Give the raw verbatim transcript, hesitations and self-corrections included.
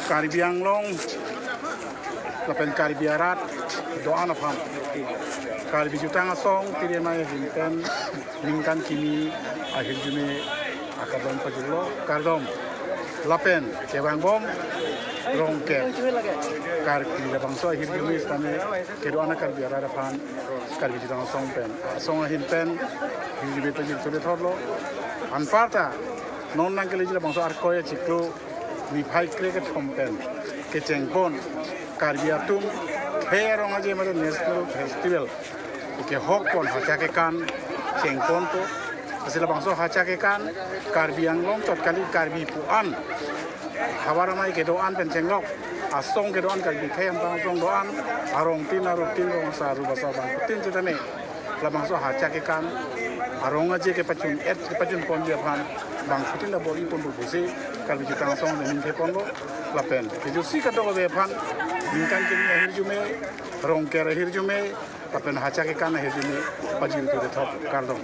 Karbi Anglong lapen Karbi arat do-an aphan Karbi Jutang Asong piri amei ahin pen ningkan kimi ahirjume akardom pajirlo, kardom. Lapen kevangbom Rongker Karbi labangso ahirjume sitame kedo-an a-Karbi arat aphan Karbi Jutang Asong pen, asong ahin pen ahirjume pajir tude thotlo. Anparta non nangkeleji labangso Arkoi achiklo niphai krekethom pen kechengpon Karbi atum khei arong aje mate National Festival kehokpon hacha kekan chengponpo. Lasi labangso hacha kekan Karbi Anglong chot kali, Karbi pu-an havar amei kedo-an pen chenglok, asong kedo-an, Karbi khei ampang asong do-an, arongtin, arutin, rongso, arubasa bangphutin sitame labangso hacha kekan arong aje kepachun-et, kepachunponji aphan bangphutin ta bor-iponpo pusi Karbi Jutang Asong ningtheponlo. Lapen kejutsi kadokave aphan ningkan kimi ahirjume, Rongker ahirjume lapen hacha kekan ahirjume pajir tude thot, kardom.